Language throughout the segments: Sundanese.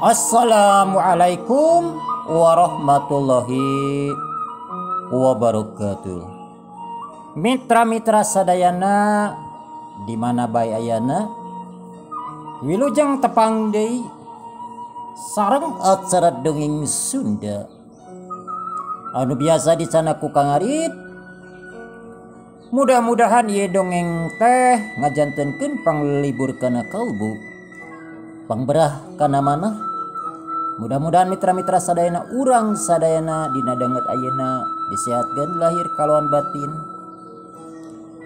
Assalamualaikum warahmatullahi wabarakatuh. Mitra-mitra sadayana di mana bae ayana, wilujeng tepang deui sareng acara dongeng Sunda anu biasa dicana ku Kang Arit. Mudah-mudahan ieu dongeng teh ngajantenkeun panglibur kana kalbu, pangberah kana manah. Mudah-mudahan mitra-mitra sadayana urang sadayana dina danget ayeuna disehatkeun lahir kalawan batin.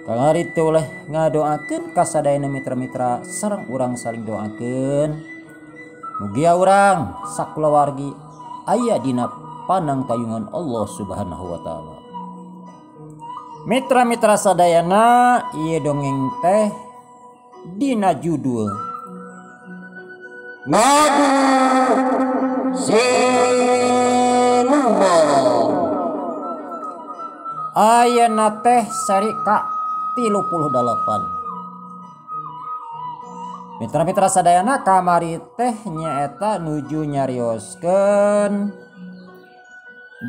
Kang Arit teh oleh ngadoakeun ka sadayana mitra-mitra sareng urang saling doakeun. Mugia urang sakulawargi aya dina panangtayungan Allah Subhanahu wa taala. Mitra-mitra sadayana ieu dongeng teh dina judul Ngadu Siluman. Ayeuna teh seri ka 38. Mitra-mitra sadayana kamari teh nyaeta nuju nyarioskeun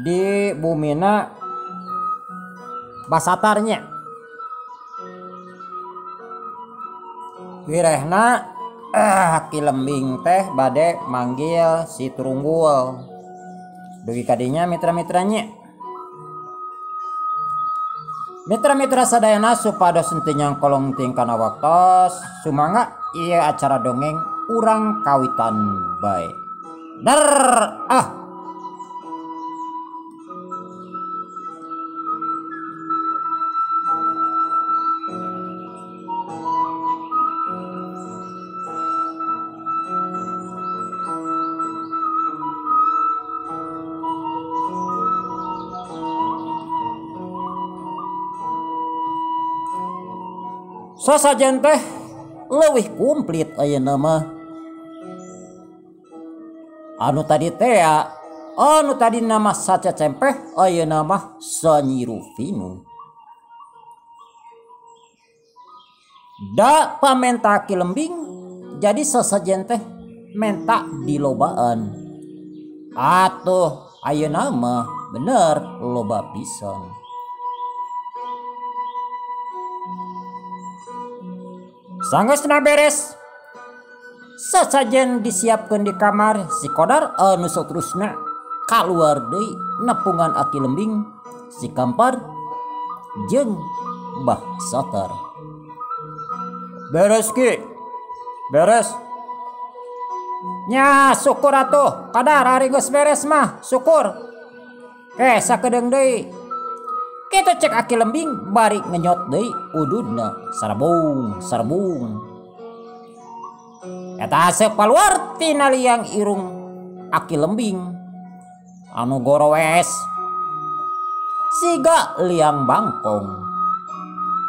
di bumina basatarnya. Wirehna Ki Lembing teh bade manggil si Trunggul. Dugi kadinya mitra-mitranya. Mitra-mitra sadayana supados henteu nyangkolong teuing kana waktos, sumangga ieu acara dongeng urang kawitan bae. Dar ah. Sasajen teh leuwih komplit ayeuna mah. Anu tadi teh anu tadi nama saca cempeh ayeuna mah sanyirufinu. Da pamenta Ki Lembing jadi sasajen teh menta dilobaan. Atuh ayeuna mah bener loba pisan. Sanggeusna beres sasajen disiapkeun di kamar si Kodar anu saterusna kaluar deui nepungan Aki Lembing, si Kampar jeung Mbah Satar. Beres Ki, beres. Nya syukur atuh Kadar ari geus beres mah syukur. Ke sakedeung deui. Kitu cek Aki Lembing bari ngenyot deui ududna sarbung sarbung. Eta aseup kaluar tina liang irung Aki Lembing anu gorowes siga liang bangkong.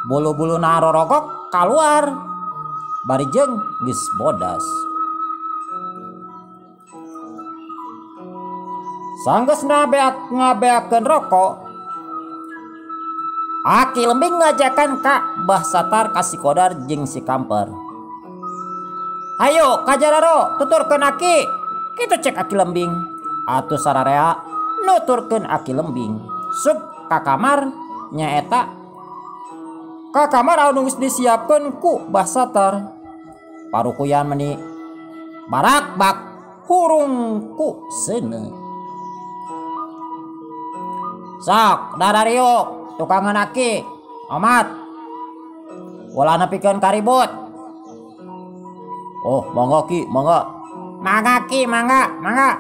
Bulu-buluna rorogok kaluar bari jeung geus bodas. Sanggeusna beak ngabeakeun rokok, Aki Lembing ngajakan ka Mbah Satar ka si Kodar jeung si Kampar. Hayo kajararo tuturkeun Aki. Kitu cek Aki Lembing. Atuh sararea nuturkeun Aki Lembing. Sub ka kamar nyaeta ka kamar anu geus disiapkeun ku Mbah Satar. Parukuyan meni barakbak hurung ku seuneu. Sok darariuk tukangan Aki omat ulah nepikeun karibut. Oh mangga Ki, mangga. Mangga Ki, mangga, mangga.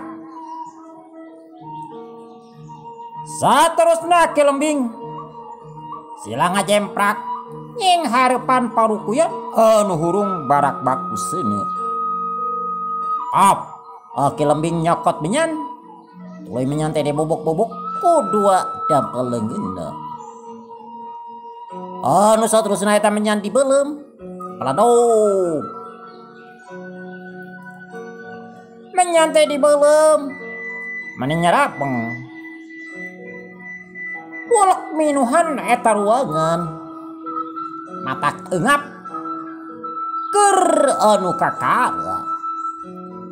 Saterusna Ki Lembing sila ngajemprak nying hareupan parukuyan anu hurung barakbak ku seuneu. Op, Ki Lembing nyokot menyan, tuluy menyan teh dibubuk-bubuk ku dua dampel leungeunna. Anu saterusna eta menyan dibeuleum peladog. Menyan teh dibeuleum meni nyerapeng. Bulek minuhan eta ruangan. Matak eungap keur anu kakara.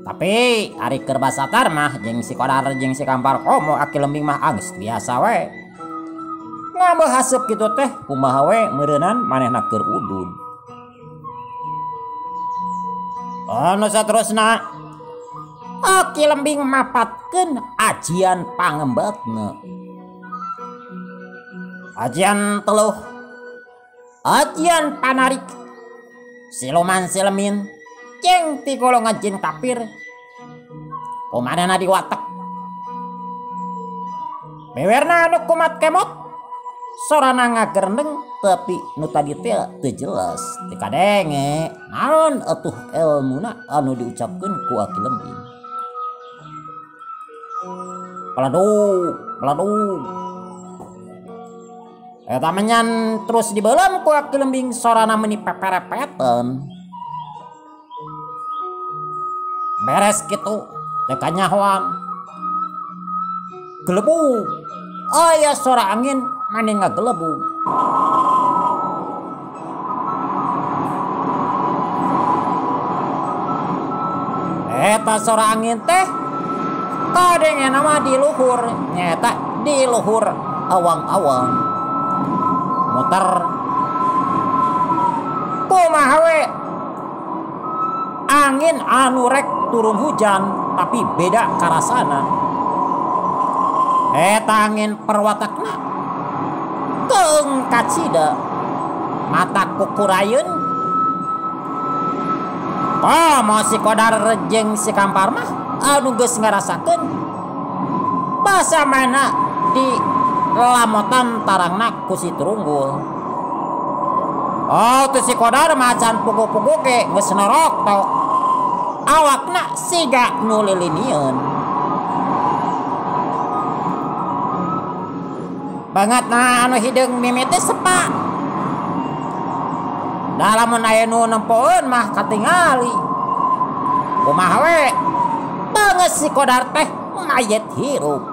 Tapi ari keur basatar mah jeung si Kodar jeung si Kampar komo Aki Lembing mah anggeus biasa we. Ngambeuh haseup kitu teh kumaha we meureunan manehna keur udud. Anu saterusna Aki Lembing mapatkeun ajian pangembatna. Ajian teluh, ajian panarik, siluman silemin, jeung ti golongan jin kafir. Kumanehna diwatek. Bewerna anu kumat kemot, sorana ngagerendeng tapi nu tadi teh teu jelas, teu kadenge. Naon atuh elmuna anu diucapkeun ku Aki Lembing. Peladuk, peladuk. Eta menyan terus dibeuleum ku Aki Lembing sorana meuni peperepetan. Beres kitu teu kanyahoan. Gelebug. Aya sora angin mani ngagelebug. Eta sora angin teh kadengena mah di luhur, nyaeta di luhur awang-awang. Muter kumaha we angin anu rek turun hujan tapi beda karasana. Eta angin perwatakna keung kacida mata kukurayeun. Komo si Kodar jeung si Kampar mah anu geus ngarasakeun basa mana di lamotan tarangna ku si Turunggul. Oh tu si Kodar macan pugu-pugu ge geus norok tok. Awakna siga nu lilinieun. Bangetna anu hideung mimiti sepa. Da lamun aya nu nempoeun mah katingali. Kumaha we? Banget si Kodar teh mayit hirup.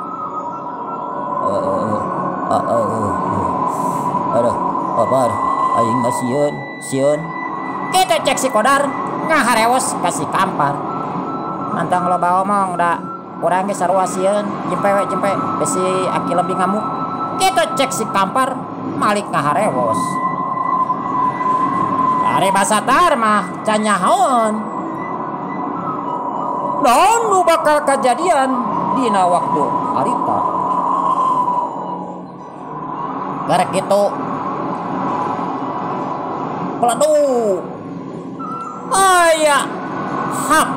Aduh, kabar aing mah sieun, sieun. Kita cek si Kodar ngaharewos ka si Kampar. Nantang loba omong da urang ge sarua sieun, jempe we jempe besi Aki Lembing ngamuk. Kita cek si Kampar malik ngaharewos. Ari basatar mah can nyahoeun. Naon nu bakal kajadian dina waktu harita. Garek kitu peleduk aya hap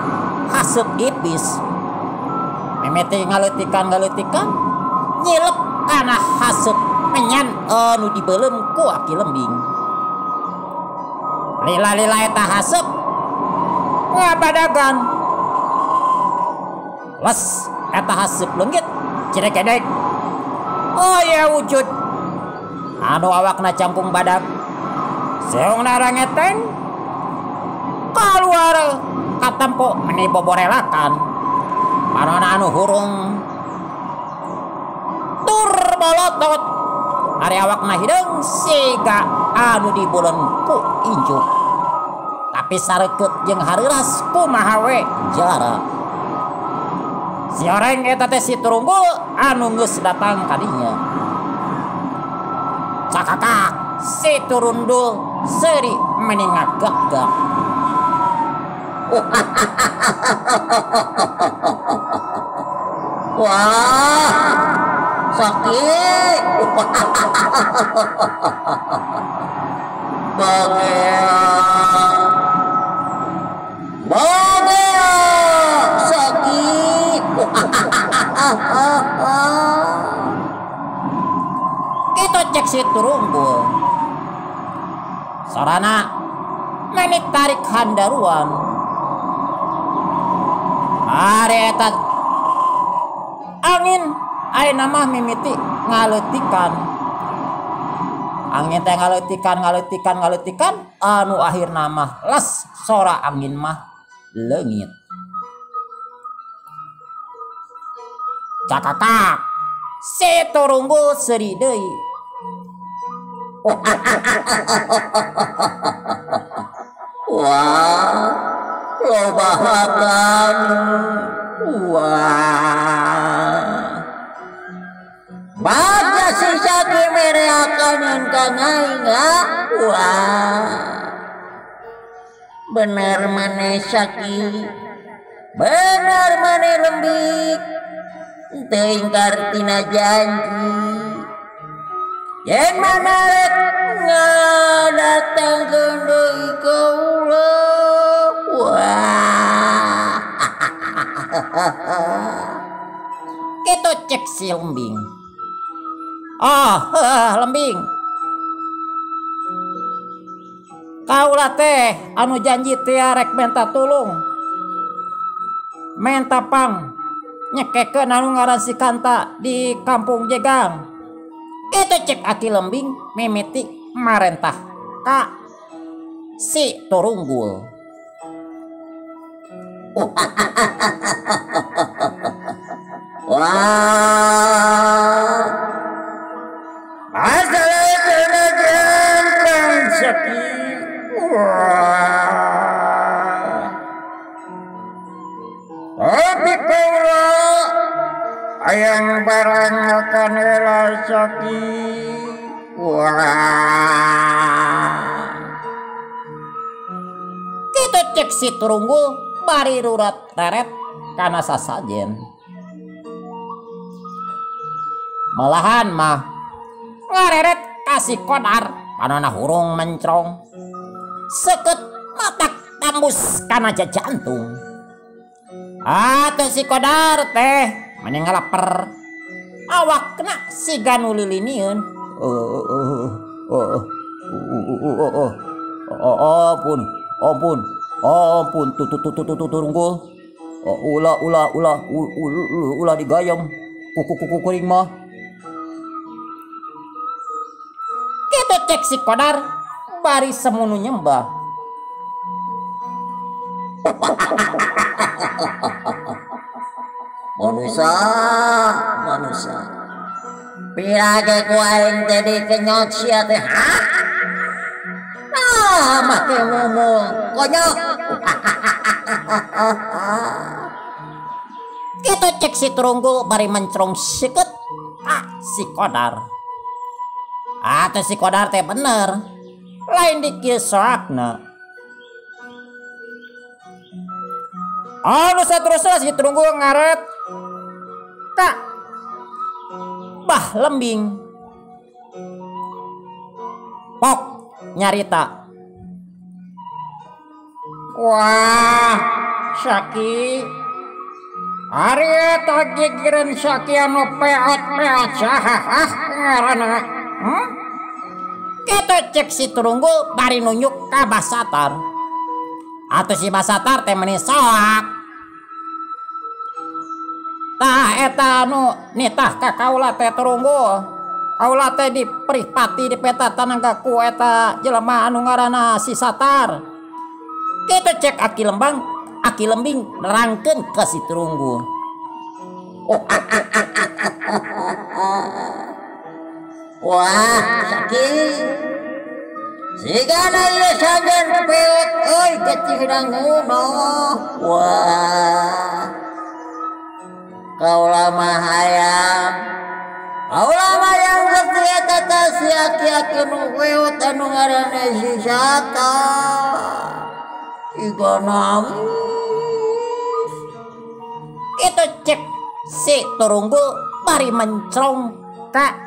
haseup ipis mimiti ngaleutikan nyilep kana haseup menyan anu dibeuleum ku Aki Lembing. Lila-lila eta haseup ngabadagan les eta haseup leungit cirekedek aya wujud anu awakna cangkung badag seongna rangeteng kaluar katempo meni boborelakan panona anu hurung tur bolotot ari awakna hideung siga anu dibuleun ku injuk tapi sareukeut jeung hareuras kumaha we jara si oreng eta teh si Turunggul anu geus datang kadinya. Cakakak si Turundul seri meningak gak-gak. Wah, sakit. Bagea, sakit. Kita cek si Turunggul. Sorana menit tarik handaruan. Ari eta angin ayeuna mah mimiti ngaleutikan. Angin teh ngaleutikan ngaleutikan ngaleutikan anu akhirna mah les sora angin mah leungit. Cakakak si Turunggul seuri deui. Wah, Loba hakan. Wah. Baca si Saki mereakanin ka aing. Wah. Bener maneh Saki. Bener maneh lembik. Teu ingkar tina janji. Yen mana rek ngadatangkeun deui kaula. Wah. Kitu cek si lembing. Ah, lembing. Kaula teh anu janji teh rek menta tulung. Menta pang nyekekeun anu ngaran si Kanta di kampung Jegang. Kitu cek aki lembing mimiti marentah ka si Turunggul. Wah. Masalah gampang Saki. Wah. Tapi kaula ayang barang akan heula Saki. Wah. Kitu cek si Turunggul bari rurat reret kana sasajen. Malahan mah ngareret ka si Kodar panona hurung mencrong. Seukeut matak tambus kana jantung. Atuh si Kodar teh meni ngalaper. Awakna siga nu lilinieun. Ampun, ampun, ampun, Turunggul. Ulah ulah ulah ulah digayem. Kuku kuring mah. Kitu cek si Kodar bari semunu nyembah. Manusia, manusia. Pira ge ku aing teh dikenyot sia teh, ha? Ah, make ngomong konyol. Kitu cek si Turunggul bari mencrong seukeut ka si Kodar. Atuh si Kodar teh bener. Lain dikieu soakna. Anu saterusna si Turunggul ngaret ka Bah Lembing. Pok nyarita. Wah, Saki. Ari eta gigireun Saki anu peot-peot saha ngaranna? Kitu cek si Turunggul bari nunjuk ka Basatar. Atuh si Basatar teh meni soak. Tah eta anu nitah ka kaula teh Turunggul. Kaula teh diperipati dipeta tanangga ku eta jelema anu ngaranna si Satar. Kitu cek aki lembang, aki lembing nerangkeun ka si Turunggul. Wah, Saki. Sigana ieu sajen peot euy getih danguno. Wah. Kaula mah hayang. Kaula mah hayang getih eta teh si aki-aki nu peot anu ngaranna si Satar. Iga nangis. Kitu cek si Turunggul bari mencrong ka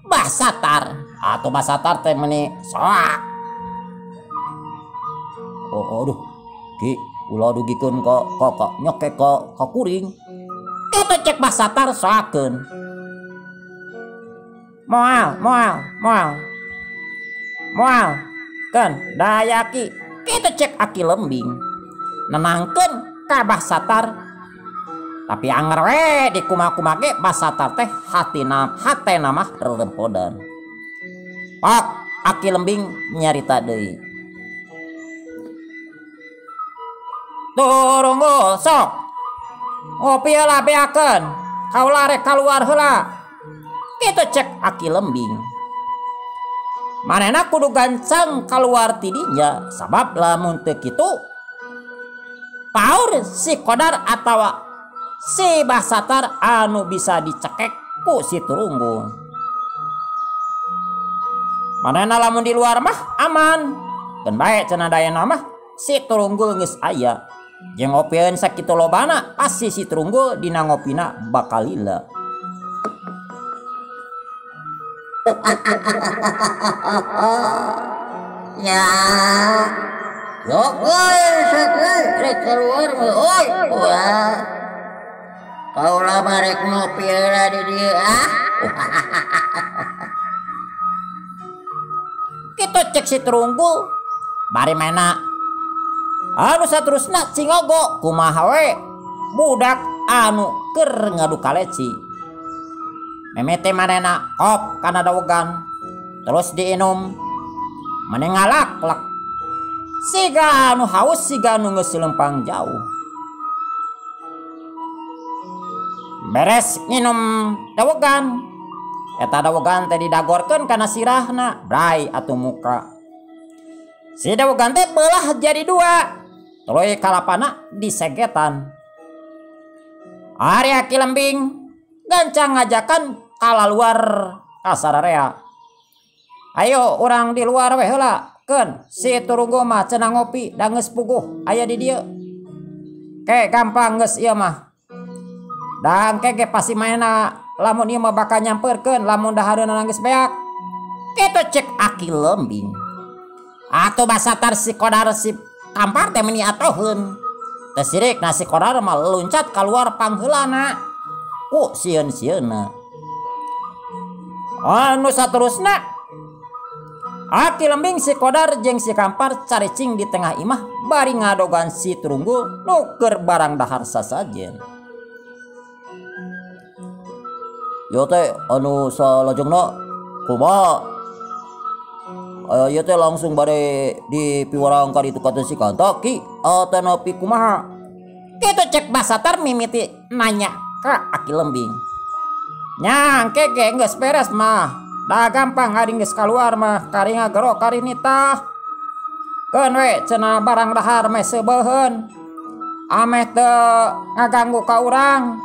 Basatar. Atau Basatar teh meni soak. Oh, aduh. Ki, ulah dugikeun ka ka nyokek ka kuring. Kitu cek Basatar soakeun. Moal, moal, moal. Moal. Keun dayaki. Kitu cek aki lembing. Nenangkeun ka Basatar. Tapi anger we dikumaha-kumaha ge Basatar teh hatina hatena mah rerempodan. Pak aki lembing nyarita deui. Turunggul sok. Ngopi heula beakeun. Kaula rek kaluar heula. Kitu cek aki lembing. Manehna kudu gancang kaluar ti dinya sabab lamun teu kitu Paur si Kodar atawa si Basatar anu bisa dicekek ku si Turunggung. Manehna lamun di luar mah aman. Keun bae cenah dayana mah si Turunggul geus aya. Jeung ngopieun sakitu lobana pasti si Turunggul dina ngopina bakal lila. Ya. Sok euy, sok euy, rek keluar mah euy. Wah. Kaula mah rek ngopi heula di dieu ah. Kitu cek si Turunggul bari maena. Anu saterusna cingogo kumaha we budak anu keur ngadu kaleci. Memete manehna kop kana dawegan terus diinum mane ngalak-lak. Siga anu haus siga anu geus lempang jauh. Beres nginum dawegan eta dawegan teh didagorkeun kana sirahna brai atuh muka. Si dawegan teh beulah jadi dua tuluy kalapana disegetan. Ari Aki Lembing gancang ngajakan kalaluar ka sararea. Ayo urang di luar we heula keun si Turunggu mah cenah ngopi da geus puguh aya di dieu. Ke gampang geus ieu mah. Da engke ge pasti maena lamun ieu mah bakal nyamperkeun lamun dahareunana geus beak. Kitu cek Aki Lembing. Atuh Basatar si Kodar si Kampar teh meni atoheun. Teu sirik na si Kodar mah luncat kaluar pangheulana ku sieun-sieunna. Anu saterusna Aki Lembing si Kodar jeung si Kampar caricing di tengah imah bari ngadogan si Turunggul nu keur barang dahar sasajen. Ieu teh anu salajengna kumaha? Ieu teh langsung bade dipiwarang ka ditu ka si Kanta ki atanapi kumaha? Kitu cek Basatar mimiti nanya ka Aki Lembing. Nya engke ge geus beres mah. Da gampang ari geus kaluar mah kari ngagero kari nitah. Keun we cenah barang dahar meh seubeuheun. Ameh teu ngaganggu ka urang.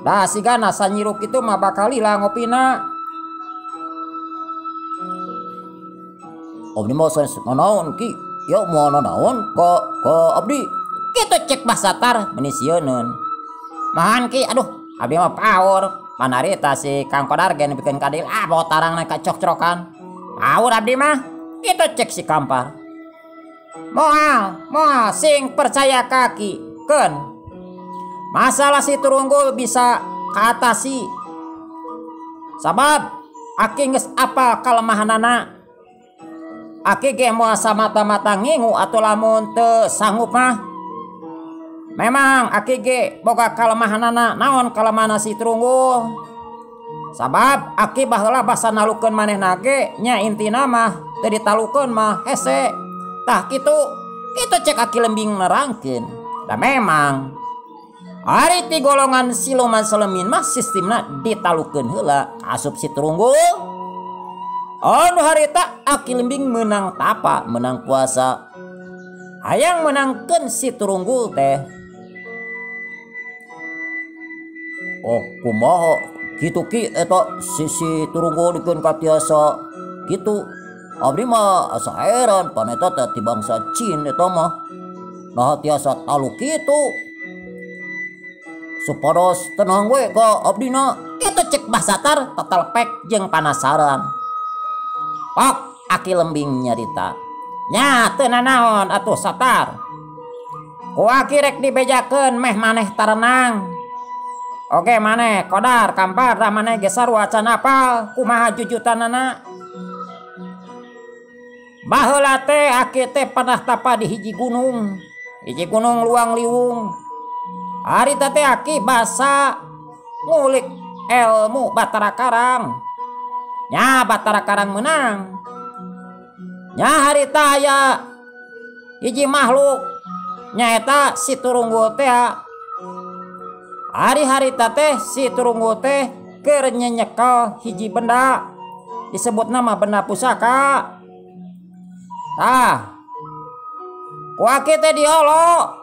Da sigana sanyiru kitu mah bakal lila ngopina. Abdi mah sanes nanaon ki, ya moal nanaon ka abdi. Kitu cek Basatar meni sieuneun. Mahan ki aduh abdi mah paur. Panarita si Kang Kodar ge nepikeun ka dieu ah bawa tarangna ka cok-cokan. Paur abdi mah. Kitu cek si Kampar. Moal, moal sing percaya kaki keun. Masalah si Turunggul bisa kaatasi. Sabab aki geus apal kalemahanana. Aki ge moal samata-mata ngingu atuh lamun teu sanggup mah. Memang aki ge boga kalemahanana, naon kalemahanna si Turunggul. Sabab aki baheula basa nalukeun manehna ge nya intina mah teu ditalukeun mah hese. Tah kitu, kitu cek Aki Lembing nerangkeun. Da memang ari ti golongan siluman selemin mah sistemna ditalukeun heula asup si Turunggul. Anu harita Aki Lembing menang tapa, menang puasa. Hayang menangkeun si Turunggul teh. Oh kumaha kitu ki eta si Turunggul dikeun ka tiasa kitu. Abdi mah asa heran pan eta teh ti bangsa Cin eta mah. Nah tiasa talu kitu. Supados tenang we ka abdina. Kitu cek Basatar tetelpek jeung panasaran. Pok Aki Lembing nyarita. Nya teu nanaon atuh Satar. Ku aki rek dibejakeun meh maneh tarenang. Oke maneh Kodar Kampar dah maneh ge sarua can apal kumaha jujutanana. Baheula teh aki teh pernah tapa di hiji gunung. Hiji gunung Luang Liwung. Harita teh aki basa ngulik ilmu Batara Karang. Nya Batara Karang menang. Nya harita aya hiji makhluk nyaeta si Turunggul teh. Ari harita teh si Turunggul teh keur nyenyekel hiji benda disebut nama benda pusaka. Tah ku aki teh diolo.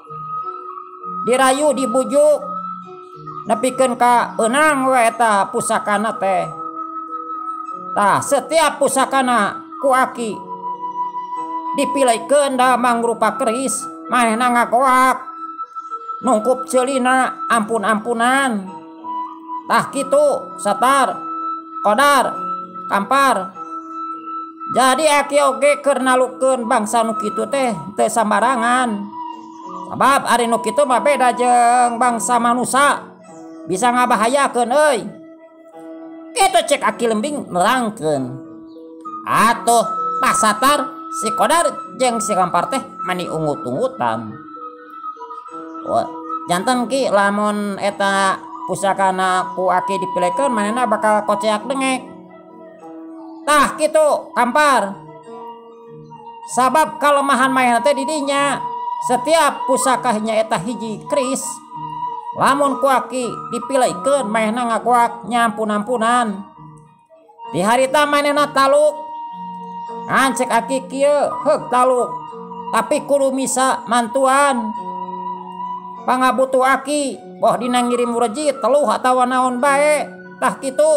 Dirayu dibujuk nepikeun ka eunang we eta pusakana teh. Tah setiap pusakana ku aki dipilekeun da mangrupa keris manehna ngagoak nungkup ceulina ampun-ampunan. Tah kitu Satar, Kodar, Kampar. Jadi aki oge keur nalukeun bangsa nu kitu teh teu sambarangan. Sabab ari nu kitu mah beda jeung bangsa manusa, bisa ngabahayakeun euy. Kitu cek aki lembing nerangkeun. Atuh Pak Satar, si Kodar jeung si Kampar teh mani ungut-ungutan. Wah, janten ki lamun eta pusakana ku aki dipilekeun manehna bakal koceak dengek. Tah kitu Kampar. Sabab kalemahan manehna teh di dinya. Setiap pusakahnya eta hiji keris, lamun ku aki dipilekeun manehna ngagoak nyampun-ampunan. Di harita manehna taluk. Ngan cek aki kieu heug taluk, tapi kudu misa mantuan. Pangabutuh aki boh dina ngirim reji teluh atawa naon bae. Tah kitu.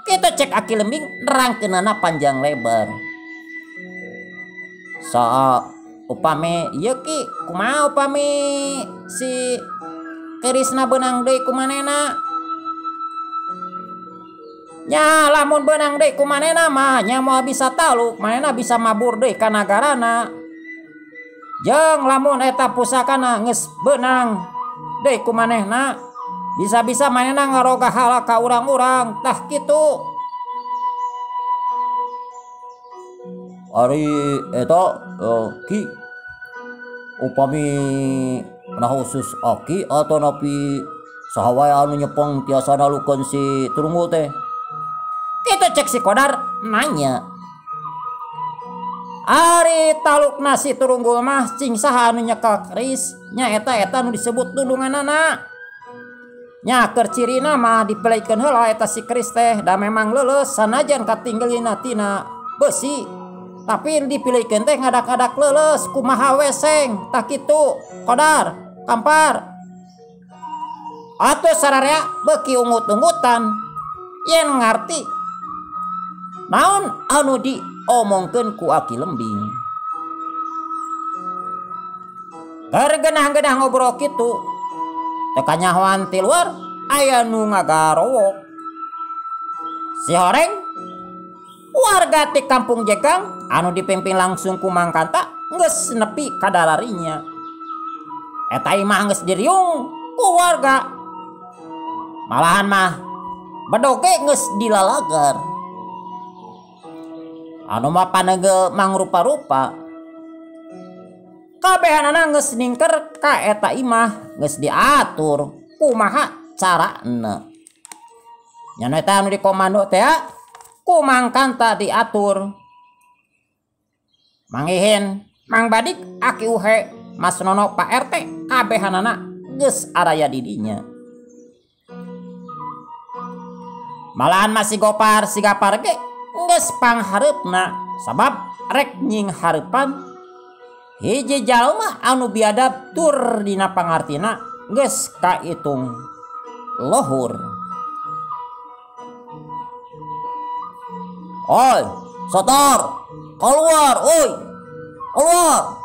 Kitu cek aki lembing nerangkeunana panjang lebar. Saa upami ieu ki kumaha upami si kerisna beunang deui ku manehna? Nya lamun beunang deui ku manehna mah nya moal bisa taluk, manehna bisa mabur deui ka nagarana. Jeung lamun eta pusakana geus beunang deui ku manehna, bisa-bisa manehna ngaroga hala ka urang-urang. Tah kitu. Ari eta ki upami na khusus aki atau napi saha wae anu nyepeng tiasa nalukeun si Turunggul teh? Kitu cek si Kodar nanya. Ari talukna si Turunggul mah cing saha anu nyekel keris nya eta nu disebut tundunganana. Nya keur cirina mah dipeleikeun heula eta si keris teh da memang leuleus sanajan katinggelina tina besi. Tapi dipilihkeun teh ngadak-ngadak leuleus kumaha weseng. Tah kitu Kodar, Kampar. Atuh sararea beuki ungut-ungutan yen ngarti naon anu diomongkeun ku aki lembing. Keur genah-genah ngobrol kitu teu kanyahoan ti luar aya nu ngagarowok. Si horeng warga ti kampung Jegang anu dipimpin langsung ku Mang Kanta geus nepi ka dararinya. Eta imah geus diriung ku warga. Malahan mah bedoge geus dilalagar. Anu mah panege mangrupa-rupa. Kabehanana geus ningker ka eta imah geus diatur kumaha carana. Nya nu eta anu dikomando teh ku Mang Kanta diatur. Mang Ihin, Mang Badik, Aki Uhe, Mas Nono, Pak RT kabehanana geus araya di dinya. Malahan masih Gopar si Gapar ge geus panghareupna sabab rek nying hareupan hiji jalma anu biadab tur dina pangartina geus kaitung lohur. Oi, Satar, keluar, oi, keluar.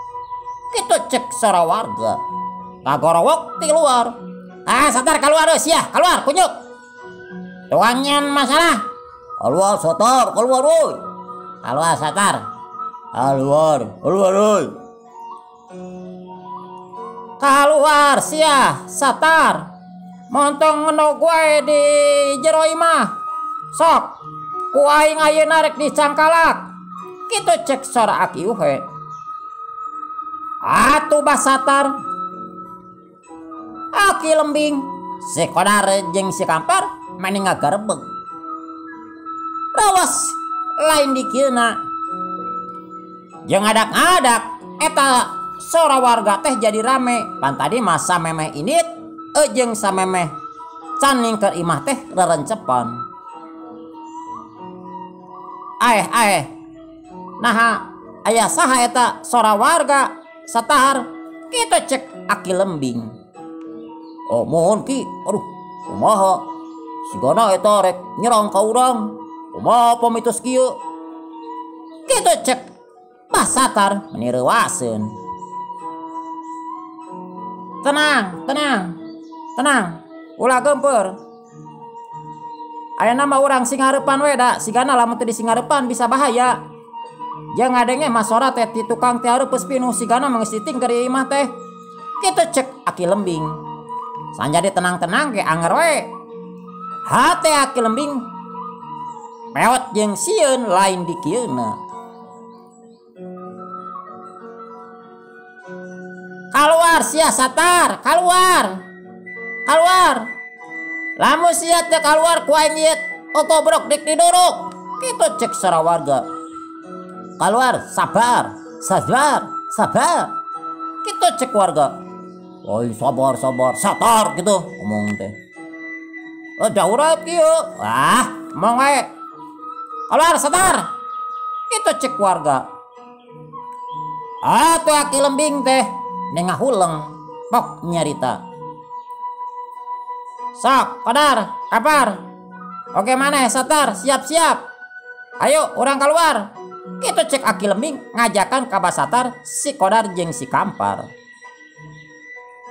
Kitu cek sora warga. Kagorowok ti luar. Ah, Satar keluar euy, sia, keluar kunyuk. Tuangan masalah. Keluar Satar, keluar oi. Keluar Satar. Keluar, keluar oi. Keluar sia, Satar. Montong ngenog wae di jero imah. Sok, ku aing ayeuna rek dicangkalak. Kitu cek sora Aki Uhe. Atuh Bah Satar. Aki lembing, si Kodar jeung si Kampar mani ngagarebeg. Rawas lain dikieuna. Jeung ngadak-ngadak eta sora warga teh jadi rame. Pan tadi mah samemeh indit jeung samemeh can ningker imah teh rerencepan. Aeh aeh. Naha aya saha eta sora warga Satar? Kitu cek Aki lembing. Oh mohon Ki, aduh kumaha sigana eta rek nyerang ka urang. Kumaha pamitos kieu? Kitu cek Bah Satar meni reuaseun. Tenang, tenang, tenang, ulah gempeur. Ayeuna mah urang sing hareupan we da, sigana lamun teu disingareupan bisa bahaya. Jeung ngadenge mah sora teh ti tukang teh hareupeus pinuh sigana mah geus ditingker ieu imah teh. Kitu cek Aki Lembing. Sanjadi tenang-tenang ge anger we. Hate Aki Lembing pewot jeung sieun lain dikieuna. Keluar sia Satar, keluar. Keluar. Lamun sia teh keluar ku aing ieu ogobrok dik didorok. Kitu cek sora warga. Keluar, sabar, sabar, sabar. Kitu cek warga. Oi sabar, sabar, Satar gitu ngomong teh. Oh daurat kieu. Ah, mong wae. Keluar Satar. Kitu cek warga. Atuh Aki Lembing teh nengahuleng pok nyarita. Sok, Kodar, kabar. Oke maneh Satar, siap-siap. Ayo urang keluar. Kitu cek Aki Lembing ngajakan ka Bah Satar, si Kodar jeung si Kampar.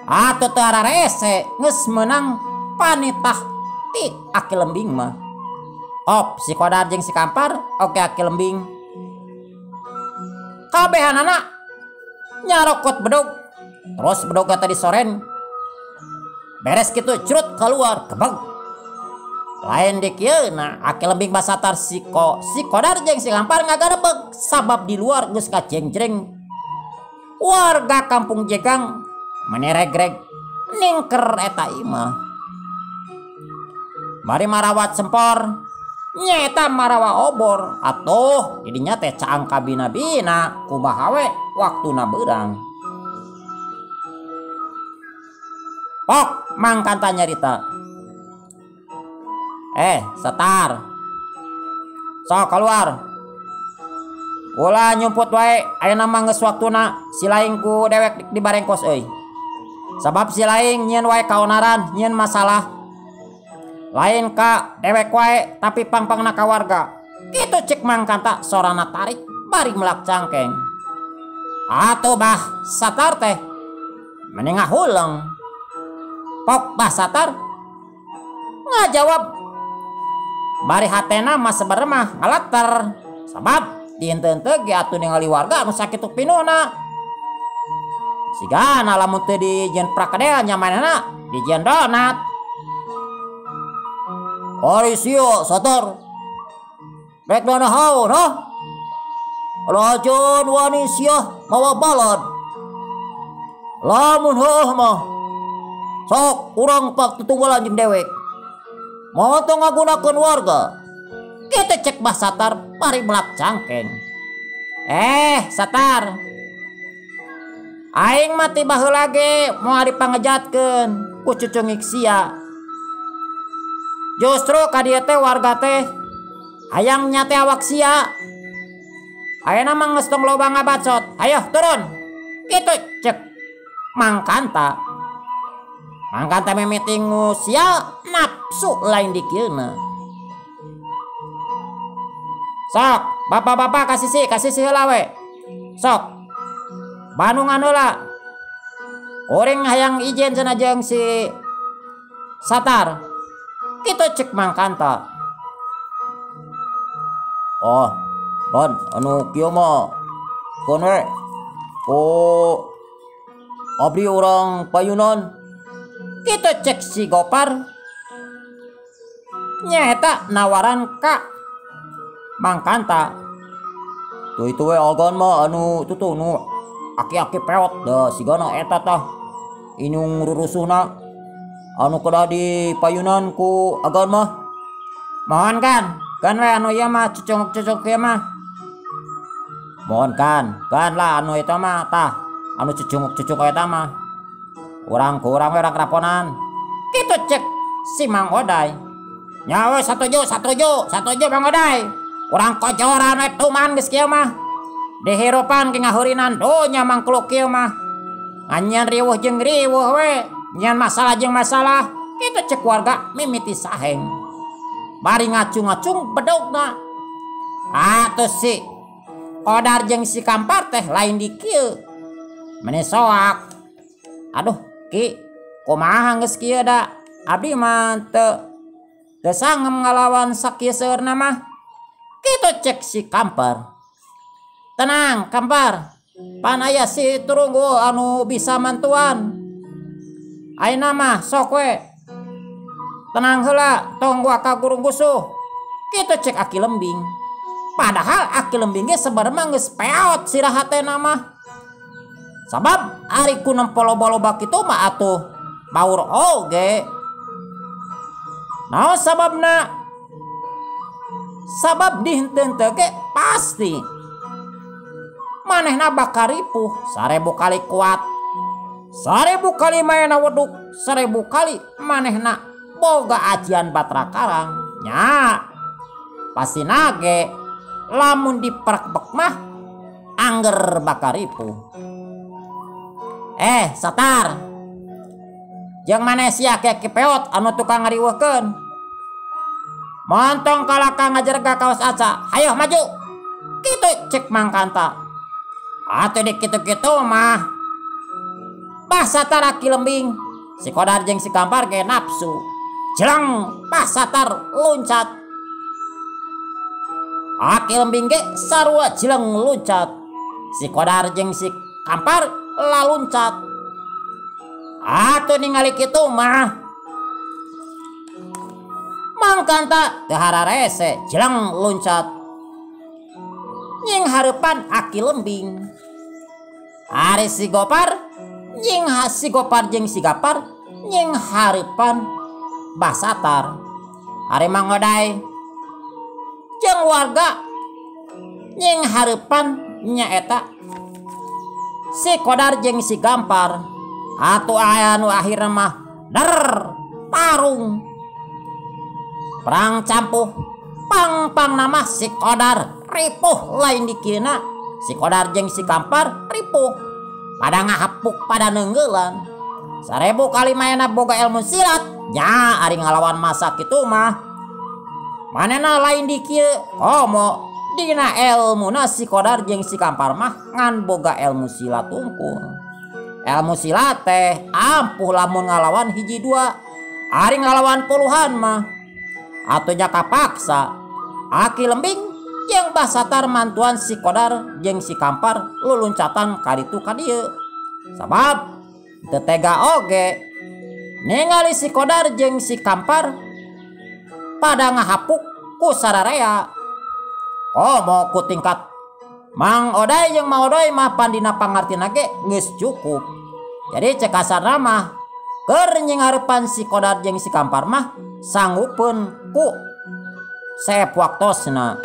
Atuh teu ararese geus meunang panitah ti Aki Lembing mah. Op si Kodar jeung si Kampar, oke Aki Lembing. Kabehanana nyarokot bedog. Terus bedog tadi soren. Beres kitu curut keluar kebeg. Lain di kieu na Aki Lembing Bah Satar si Kodar jeung si Kampar ngagarebeg sabab di luar geus kajengjreng. Warga kampung Jegang meneregreg ningker eta imah. Bari marawat sempor nyaeta marawa obor atuh didinya teh caang kabina-bina kumaha we waktuna beurang. Pok mangkanta nyarita. Satar. Sok keluar. Ulah nyumput wae ayeuna mah geus waktuna si laing ku dewek dibarengkos euy. Sabab si laing nyieun wae kaonaran, nyieun masalah. Lain ka dewek wae tapi pangpangna ka warga. Kitu cek mangkanta sorana tarik bari melak cangkeng. Atuh Bah Satar teh mending ngahuleng. Pok Bah Satar ngajawab bari hatena mah sebenarnya mah ngalater sabab diente-ente ge atuh ningali warga anu sakitu pinuhna. Sigana lamun teu dijieun prakedel nyamanna dijieun donat. Ari sia Satar. Rek nanahaon ha? Rajon wani sia mawa balad. Lamun heuh mah sok urang pak tetunggalan jeung dewek. Moal tong ngagunakeun warga. Kitu cek Bah Satar bari melak cangkeng. Satar. Aing mah ti baheula ge moal dipangejatkeun ku cucungik sia. Justru ka dieu teh warga teh hayang nyate awak sia. Ayeuna mah geus tong loba ngabacot. Ayo turun. Kitu cek Mangkanta. Mangkanta mimiti ngusia nafsu lain dikieuna. Sok, bapak-bapak kasih heula we. Sok. Bandungan heula. Kuring hayang ijen cenah jeung si Satar. Kitu cek Mangkanta. Oh, ban anu kieu mah keun we. Oh, abdi urang payunan. Kitu cek si Gopar. Nyaeta nawaran ka Mangkanta. Tuh itu we agan mah anu itu tuh nu aki-aki peot dah sigana eta tah inung rurusuhna anu kedah di payunan ku agan mah. Mohon kan, kan we anu ieu mah cucung-cucung ieu mah. Mohon kan, kan lah anu eta mah tah anu cucung-cucung eta mah. Urang ku urang we urang keraponan. Kitu cek si Mang Oday. Nya we satuju Mang Oday. Urang kojoran we tuman geus kieu mah. Dihirupan ge ngahurinan donya mangkluk kieu mah. Nganyan riweuh jeung riweuh we. Nyian masalah jeung masalah kitu cek warga mimiti saheng. Bari ngacung-ngacung bedogna. Atuh si Kodar jeung si Kampar teh lain di kieu. Meni soak. Aduh ki kumaha geus kieu da abdi mah teu sangem ngalawan sakieu seueurna mah. Kitu cek si Kampar. Tenang Kampar, pan aya si Turunggu anu bisa mantuan. Ayeuna mah sok we. Tenang heula tong waka gurung gusuh. Kitu cek Aki Lembing. Padahal Aki Lembing ge sebenarnya geus peot sirah hatena mah. Sabab ari ku nempo loba-loba kitu mah atuh baur oge. Naon sababna? Sabab dihenteu ge pasti manehna bakal ripuh 1000 kali kuat, 1000 kali manehna weduk, 1000 kali manehna boga ajian batra karang. Nya pasti nage lamun diperekbek mah angger bakal ripuh. Satar jeung maneh sia ke kipeot anu tukang ngariweuhkeun. Montong kalaka ngajerga kaos aca, hayoh maju. Kitu cek Mang Kanta. Atuh di kitu-kitu mah Bah Satar Aki Lembing, si Kodar jeung si Kampar ge nafsu. Jeleng Bah Satar loncat. Aki Lembing ge sarua jeleng loncat. Si Kodar jeung si Kampar laluncat. Atuh ningali kitu mah Mang Kanta teu hararese jeleng loncat. Nying hareupan Aki Lembing. Ari si Gopar nying si Gopar jeung si Gapar nying hareupan Bah Satar. Ari Mang Odai jeung warga nying hareupan nyaeta si Kodar jeung si Gampar. Atuh aya nu akhirna mah der tarung perang campuh pang-pang nama si Kodar ripuh lain dikina. Si Kodar jeung si Kampar ripuh pada ngahapuk pada nenggeulan. 1000 kali manehna boga ilmu silat nya ari ngalawan masa kitu mah manehna lain di kieu komo dina elmuna si Kodar jeung si Kampar mah ngan boga ilmu silat tungkul. Ilmu silat teh ampuh lamun ngalawan hiji dua, ari ngalawan puluhan mah atuh nya kapaksa Aki Lembing jeung Bah Satar mantuan si Kodar jeung si Kampar luluncatan kaditu ka dieu. Sabab teu tega oge ningali si Kodar jeung si Kampar pada ngahapuk ku sararea. Komo ku tingkat Mang Odai jeung Mang Odoi mah pandina pangartina ge geus cukup. Jadi cek kasarna mah keur nyingarepan si Kodar jeung si Kampar mah sanggupeun ku seep waktosna.